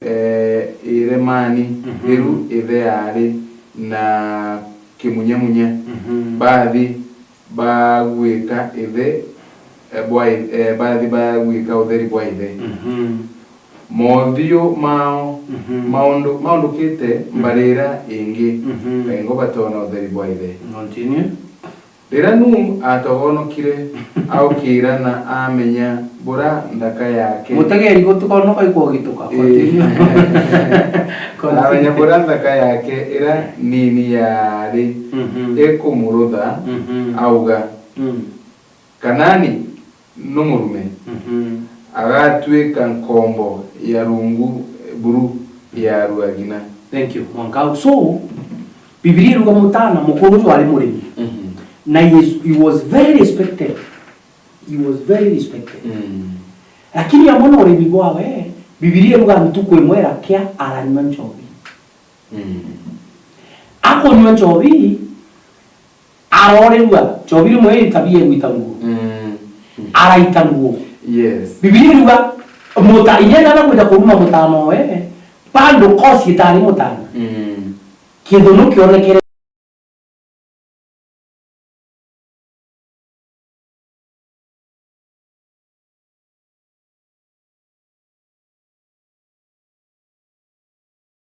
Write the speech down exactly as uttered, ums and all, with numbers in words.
eh, iremani, Mhm. riu ithe ari na kimunyamunya. Mhm. Bathi bagwika ithe, eh, bwa i-, eh, bathi bagwika utheri bwa ithe. Mhm. Mothiu mao Mhm. maundu-, maundukite Mhm. mbarira ingi, Mhm. kaingo batona utheri bwa ithe. Continue. Riria Nuhu atogonokire, aukira na amenya bura nthaka yake. Mutegeri gutukonoka ikwogituka. Ii. Continue. Continue. Amenya bura nthaka yake ira nini yari Mhm. ikumurutha, Mhm. auga, Mm. Kanani nu murume, Mhm. agatuika nkombo ya rungu buru ya ruagina. Thank you, mwanka. So, Bibilia iruga mutana mukuru uju ari murimi. Mhm. Na he is, he was very respected. He was very respected. Mm. Lakini amwe na urimi bwawe, Bibilia iruga ntuku imwe irakia aranyua nchobi. Mm. Akunyua nchobi, arorirua, nchobi rimwe iri tabia ya gwita nguo. Mm. Araita nguo. Yes. Bibilia iruga, muta-, inya ndana kwenda kuruma mutano we, bado kosi itari mutana. Mm. Kithunu kionekere